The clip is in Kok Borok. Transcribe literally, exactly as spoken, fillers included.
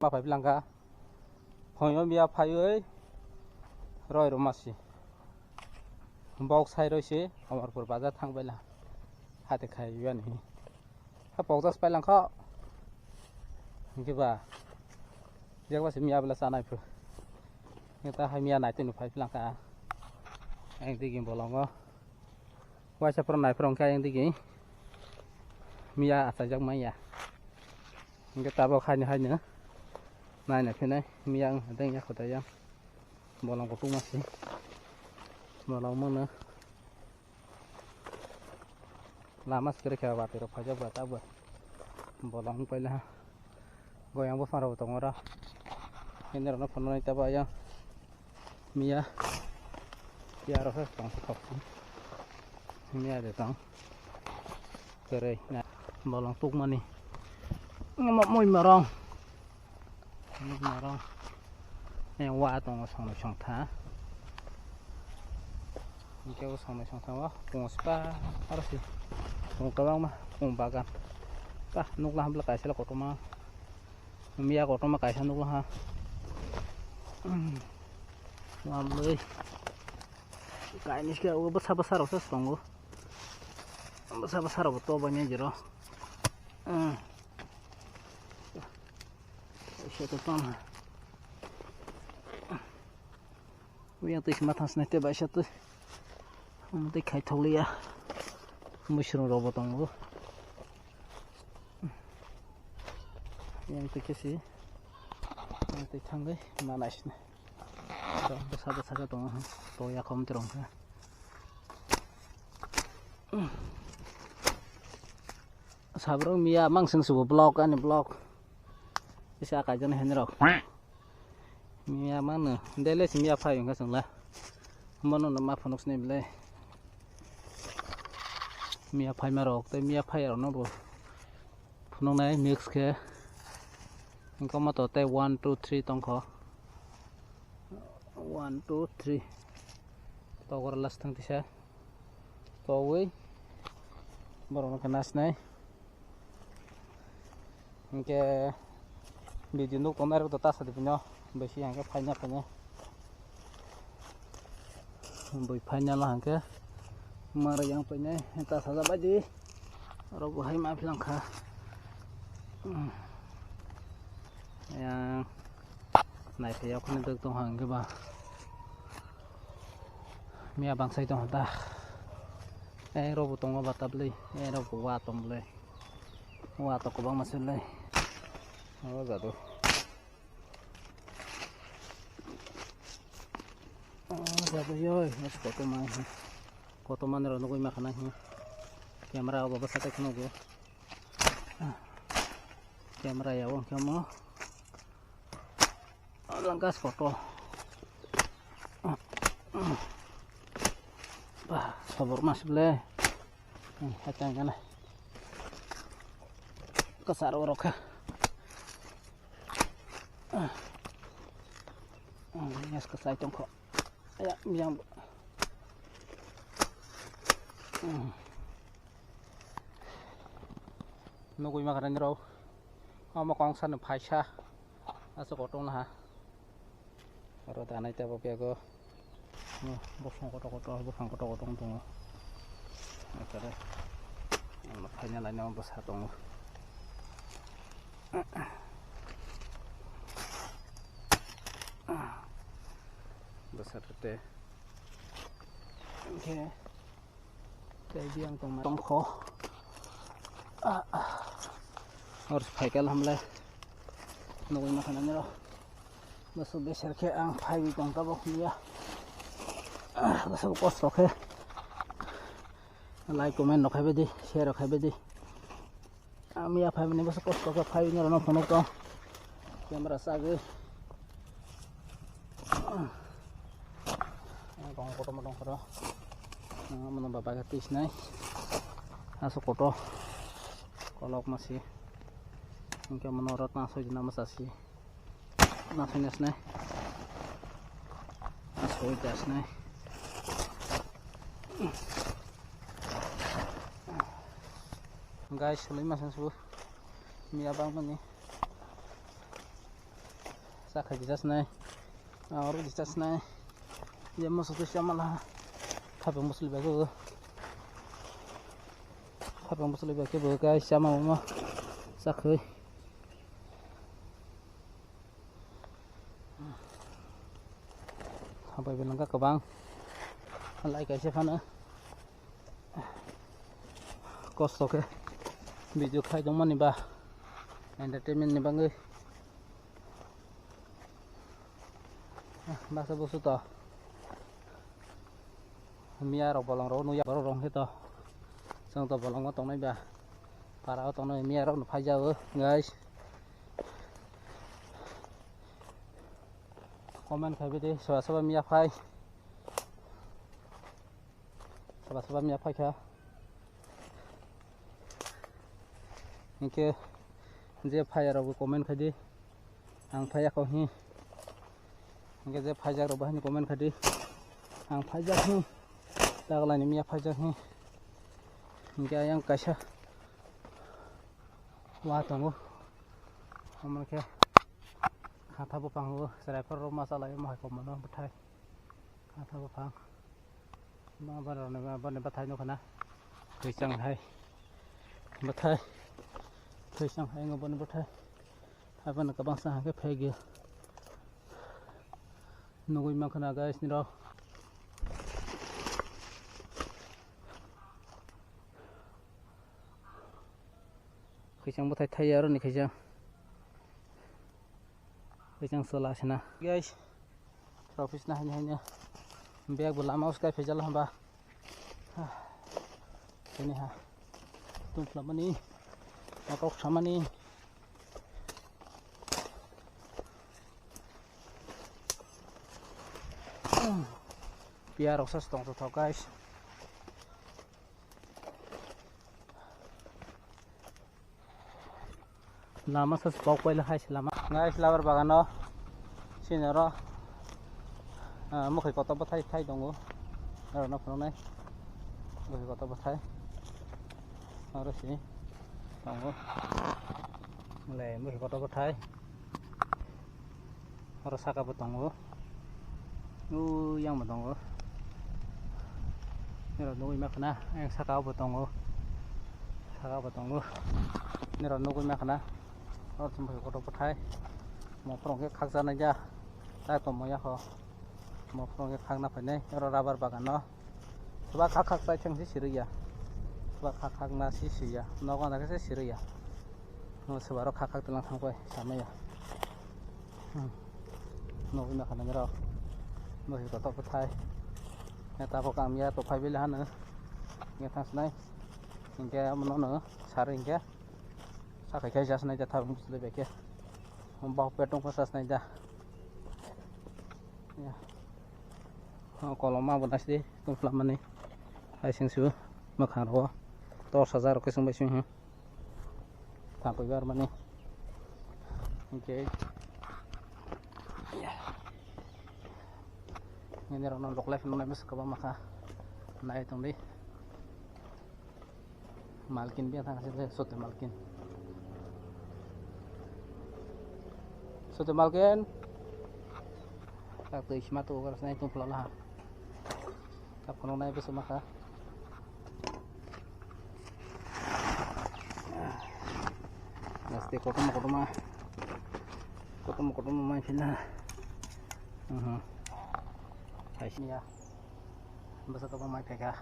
Ma phai bwlangkha. Phoyong biya phaiwi roi rw masi. Bok sai roi se Amarpur bazar thang baila. Hate khai yani. Ha pokjas pailangkha. Hinkhe ba. Yak ba se miya bela chanai phu. Neta hai miya nai tunu phai bwlangkha. Ang digi bolongo. Waisa phoro naiphoro hwnkhe ayang digi miya achaijak manya. Hwnkhe tabok haino haino naina phinai miya wng hadeng ya khodai yang bolong kutung masi bolong mano lama sikere khe batwi rok phaijak ba tabok bolong paila. Goyang bopang rok tongo oro. Hini rok no phunuknai tabo ayang miya. Miya rok khe tong thok miya de tong. Kwrwi na bolong tukmani. Mo moi marong. Moi marong. Yang wa tongo songno songtha. Hingke o songno songtha o tongo spa aro si. Tongo kwbangma tongo bagan. Ta nukla hambla kaisa kotorma. Miya kotorma kaisa nukla ha. Mamloi. Kainwi se o bwsa bwsa rok se tongo. Bwsa bwsa rok bo to bani jero. Kaisa to tong. Uyang twi sima thang sinai te baisa twi. Omo twi khai thokliya. Muisrung rok bo tongo. Yang twi khe si. Yang twi thangwi ma nai sini. Bwsa bwsa khe tongo. To yakom tirong khe. Sabrok miya mangsing subo block ani block. Isa kaijani henrok. Miya mano dele si miya phai wngkha chwngla. Mono no ma phunuk sini bele. Miya phai ma rok tei miya phai rok no bo phunuk nai mix khe. Wngkha ma to tei one two three tongkho. One two three. Tokor last thang tisa. Towi borok no khe nasnai. Hinkhe video nuk tongnai rok to ta sadi pino bisi hinkhe phaina phaina bui phaina la hinkhe mara yang painai ta saja bai di oro bo hai ma philang kha yang nai phai yok ni dok tong hang ba. Miya bangsai tong da. Eh, robo tongo batabli. Eh, robo wa tong le. Wa to kobang masle. Oh, jadu. Oh, jadu yoi. Mas koto mai. Koto man ro nugui ma khana hi. Camera obo bwsa tai kheno go. Camera ya wng khe mo. Langkas koto. Bah, sabur mas ble. Hatang kana. Kasar orok kha. Yes kasai tongkho. Aya, yang. Nugui makarani rok. Omo kongsa no phaisa. Aswk kotor naha. Oro danai tebo bego. Bosong kotor kotor, bosong kotor kotor tongo. Ekare. Ano phaina laina bwsa tongo. Bwsa tete. Oke. Tei biyang tongma tongkho. Hor phaikal hamle. Nugui makhana niro. Bwswk beser khe ang phaiwi tong tabok hwnliya. Bwswk kosto khe. Like, comment rok khai baidi, share rok khai baidi. Ami ya phai mani bwswk kosto khe phai nirok no phunuk tong. Camera sagwi. Tong kotorma tong khoro. Mano baba khe twi sinai. Aswk kotor. Kolok masi. Hinkhe mano oro tang soi jina masa si. Nasoi nasnai. Nasoi dasnai. Guys, sulai masang su. Miya bang mani. Chakhai di jasnai. Oro di jasnai. Ye moso to chamala. Khapang bosli bai bo. Khapang bosli bai ke bo guys, chama mo. Chakhai. Habai belangka kwbang. Lai kaisa phano. Kosto khe video khai tongmani ba entertainment ni bagwi. Baksa busu to. Miya rok bolong rok nukya borok rong khe to. Chwng to bolongo tongnai ba. Para o tongnai miya rok no phai jago guys. Comment khai bidi soba soba miya phai. Soba soba miya phai kha. Hinkhe je phai rok bo comment khai di. Ang phai yakho hi. Hinkhe je phai jak rok bo haini comment khai di. Ang phai jak hi. Taglai ni miya phai jak hi. Hinkhe ayang kaisa. Wa tongo. Omo khe khatha buphang o chwrai phar rok ma chalai omo hai kom mano bwthai. Khatha buphang. Ma baroni ma boni bwthai nukha na. Thwichang hai. Bwthai. Thwichang hai ngo boni bwthai. Hai boni kwbang sa hangkhe phek ya. Nugui mankha na guys nirok. Khwichang bwthai thai ya aroni khwichang. Khwichang chwla sina. Guys, trophy sina haini haini. Bag bo lama uskai phaijala hamba. Sini ha. Tungphla mani. Makok samani. Piya rok sa tong thok guys. Lama sa spok paila hai se lama. Guys, labar bagano sini oro, ah, mukhai kotor bwthai thai tongo. Oro no phunuknai mukhai kotor bwthai. Oro si tongo. Le mukhai kotor bwthai. Oro saka bo tongo. O yang bo tongo. Nero nugui ma khna, yang saka bo tongo. Saka bo tongo. Nero nugui ma khna. Oro chumbai kotor bwthai. Mo phorong khe khakjaknai ja. Tai tongmo ya ho. Mo phorong khe khakna phainai. Oro rubber bagan no. Chuba khak khak chai thang si sirwi ya. Chuba khak khak na si si ya. Nogo na khe se sirwi ya. No chuba ro khak khak tlang thang pai sama ya. Hmm. No ina khana mero. No hi kotor bwthai. Ya ta ko kam ya to phai bile hanu. Ya thang snai. Hinkhe amo no no sar hinkhe. Sakai khai jasnai ja thang bwsle beke. Hom ba petung ko sasnai ja. Ya. O koloma bo nasi tungphla mani. Hai sing su mwkhang ro. Tor sajar rok khe sung bai sung. Tang koi bar mani. Hinkhe. Nini rok no loklai phano nai bwswk kwbangma kha. Nai tong di. Malkin biya thang se sote malkin. Sote malkin. Tak twi sima tu gar snai tung pula lah. Tak kono nai bwswk ma kha. Nasti kotorma kotorma. Kotorma kotorma mai phila. Aha. Hai sini ya. Bwswk kwbang mai phaikha.